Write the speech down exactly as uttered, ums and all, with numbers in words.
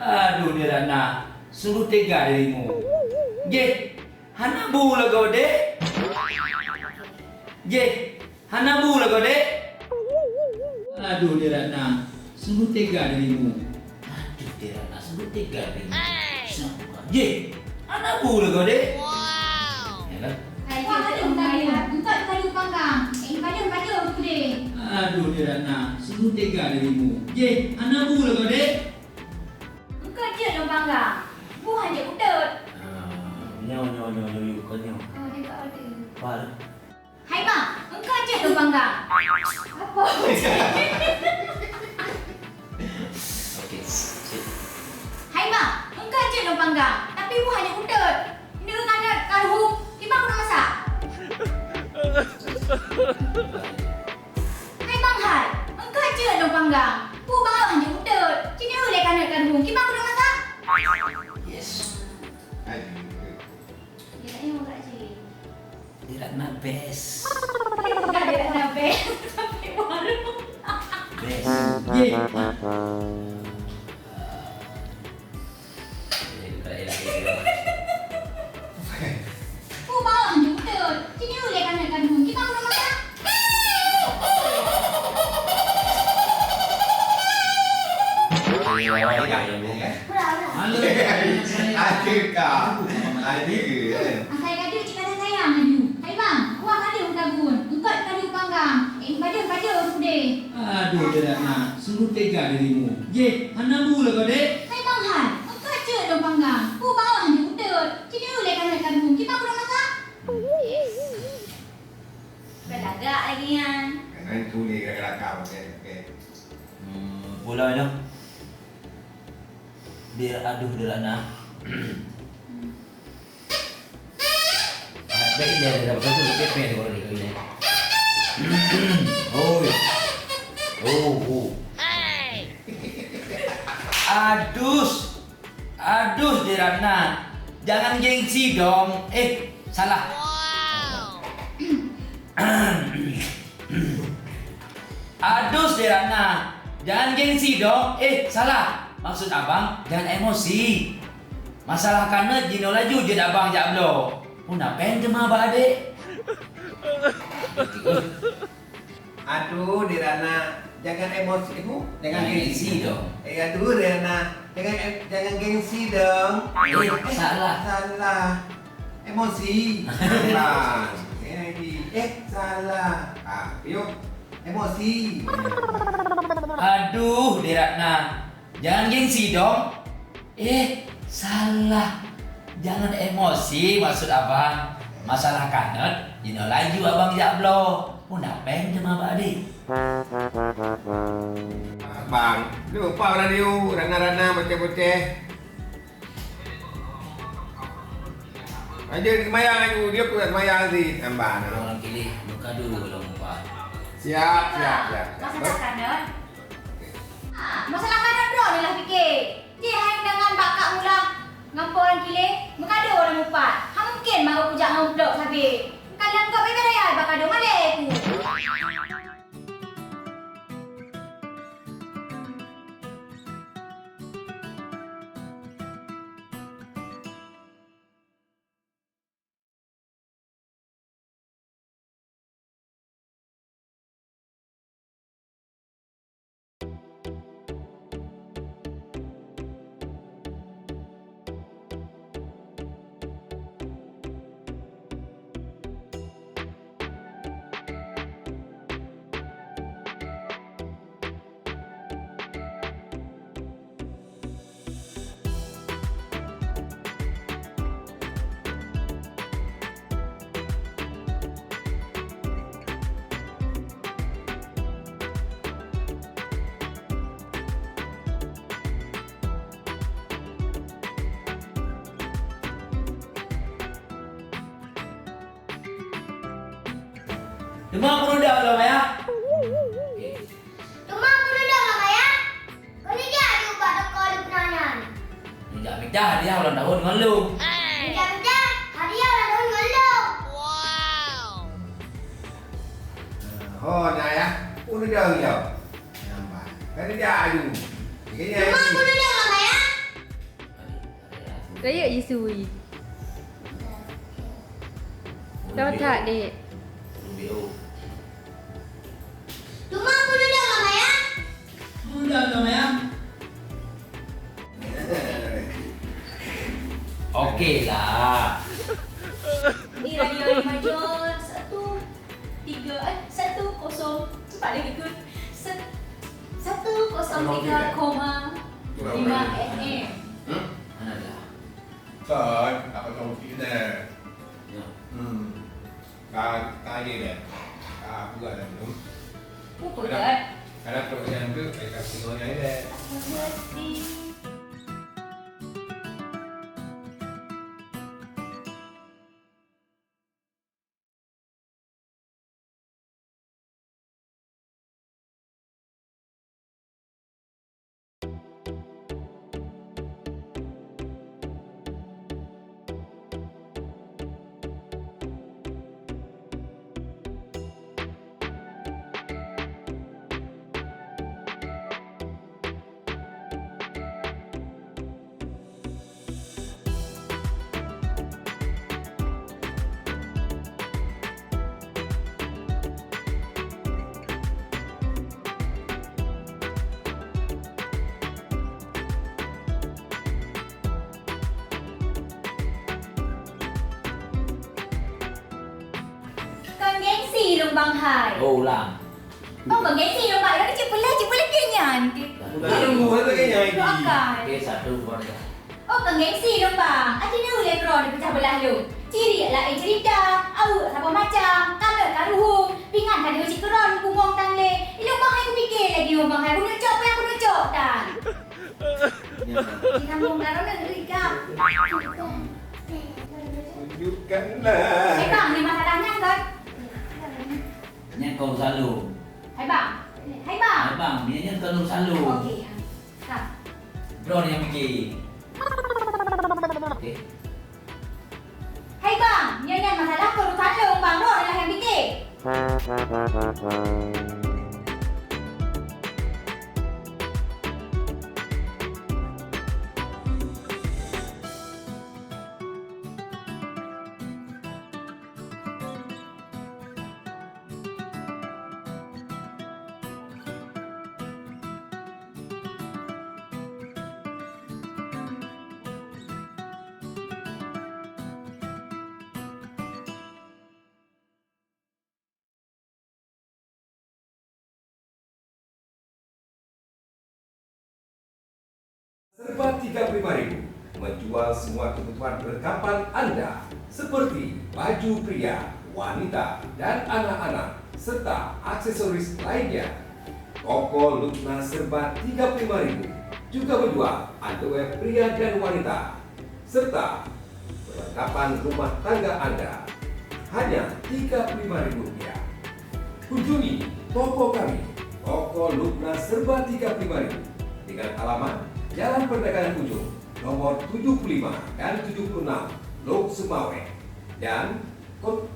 Aduh, Dek Ratna, sungguh tega dirimu. Jeh, hana bu lagoe, Dek? Jeh, hana bu lagoe, Dek? Aduh, Dek Ratna, sungguh tega dirimu. Aduh, Dek Ratna, sungguh tega dirimu. Jeh, hana bu lagoe, Dek? Yalah. Hai, wah, aduh, aduh, aduh, aduh, aduh, panggang. Eh, padum, padum, sudah. Aduh, Dek Ratna, sungguh tega dirimu. Jeh, hana bu lagoe, Dek? Engkau jeuet lôn panggang. Bu hana jeuet utot. Ah, nyoe, nyoe, nyoe, nyoe, nyoe, kon nyoe. Oh, dia tak ada. Apa? Hai bang, engkau jeuet lôn panggang. Apa? Okey, sip. Hai bang, engkau jeuet lôn panggang. Tapi bu hana jeuet utot. Nyoe kana karuhung, kiban keuneuk masak. Hai bang hai, engkau jeuet lôn panggang. Bu baroe hana jeuet utot. Ci nyoe lé kana karuhung, kiban keuneuk masak. Yes. Hai. Dia tak nyoe tak cik. Dek Ratna best. Enggak, Dek Ratna best. Sampai baru. Best. Ye. Oh, bawang je betul. Sini uleh kanan kandung. Kita belum makan. Halo. Ada kah? Ada ke? Asai gaduh cik kata sayang aju. Hai bang, kuah kadu tabun. Engkot kadu panggang. Eh, pada-pada sudah. Aduh, Dek Ratna, sungguh tega dirimu. Jeh, hana bu lé kau, Dek? Hai bang hai, engkau cek dong panggang. Bu bawang je utot. Cina uleh kanan kandung. Kita belum masak? Belagak lagi nyan. Kanan tu ni gara-gara kau, okey, okey. Hmm, pula dah. Dek, aduh, Dek Ratna. Baik dia, dia dah betul, dia pepeh dia baru dia. Oi. Oh, oh. Adus. Adus, Dek Ratna. Jangan gengsi dong. Eh, salah. Adus, Dek Ratna. Jangan gengsi dong. Eh, salah. Maksud abang, jangan emosi. Masalah kanot jinoe laju jeuet abang jak bloe. Puna péng teuma bak adek. Aduh, Dek Ratna, jangan emosi, Bu. Jangan gengsi dong. Eh, aduh, Dek Ratna, jangan em-, jangan gengsi dong. Eh, salah. Salah. Emosi. Salah. Eh, di-, eh, salah. Ah, yuk. Emosi. Aduh, Dek Ratna. Jangan gengsi dong. Eh, salah. Jangan emosi maksud abang. Masalah kanot, jinoe laju abang jak bloe. Puna péng teuma bak adek. Bang, lupa radio, Ratna-Ratna, boceh-boceh. Lanjut semayang, Ayu. Dia pun nak semayang, Aziz. Nampak, nampak. Orang pilih, muka dulu kalau muka. Siap, siap, siap. Masa tak kanot? Okey. Ha, masalah kanot droe ni lah fikir. Cik hai dengan bak kak mula ngon po orang kilé, meukadoe orang mupat. Ha mungkin maro kujak ngon blok sabe. Kalian kok bebe raya bak kado malée ku. Teuma peurudak lom, ya? Teuma peurudak lom, ya? Keuneuk jak aju bak toko lôn keunan nyan. Meujak mita hadiah ulang tahun ngon lôn. Meujak mita hadiah ulang tahun ngon lôn. Ho, na ya. Pun udah udah. Nampak. Kan dia aju. Ini Cuma aju. Pun udah lama ya. Rayeuk jisui. Tau that, Dek. Rubio. Cuma puluh dah, Mama, ya? Puluh dah, Mama, ya? Oke lah. Ni radio lima Jol, satu tiga, eh, satu kosong, cepat lagi ke? Set-, satu kosong tiga koma lima F M. Hah? Mana dah? Kan, apa tahu kita? Ya. Hmm. Ka, ka je dah. Ka buat dah tu. Bukan. Kadang, kadang kalau macam tu, saya kasih orang lain dah. Mengerti. Kon gengsi lôn bang hai. Oh, ulang. Oh, kon gengsi lôn bang. Lôn cit peuleh, cit peuleh keu nyan. Lalu bukan lagi nyan. Bukan. Okey, satu, dua, tiga. Oh, kon gengsi lôn bang. Akhirnya uleh keudroe pecah beulah lôn. Ciri laén cerita, aweuek saboh macam, kamé ka ruhueng, pingan ka jihôi cit keudroe, bungong tan lé. Ilôn bang hai kupike lagi, lôn bang hai kuneuk cok, peue nyang kuneuk cok tan. Disambung lalu negeri kah? Tunjukkanlah. Hai bang, ni masalah nyan kan? Nyan kau salong. Hai bang. Hai bang. Hai bang, nyan, nyan kau salong. Okey. Ha. Droe nyang pike. Okey. Hai bang, nyan, nyan masalah keu urusan lôn bang, droe nyang pike. Serba tiga puluh lima ribu, menjual semua kebutuhan perlengkapan anda, seperti baju pria, wanita, dan anak-anak, serta aksesoris lainnya. Toko Lukna Serba tiga puluh lima ribu juga menjual underwear pria dan wanita, serta perlengkapan rumah tangga anda. Hanya tiga puluh lima ribu rupiah. Kunjungi toko kami, Toko Lukna Serba tiga puluh lima ribu, dengan alamat Jalan Perdagangan Ujong, nomor tujuh puluh lima dan tujuh puluh enam, Lhokseumawe, dan kon-,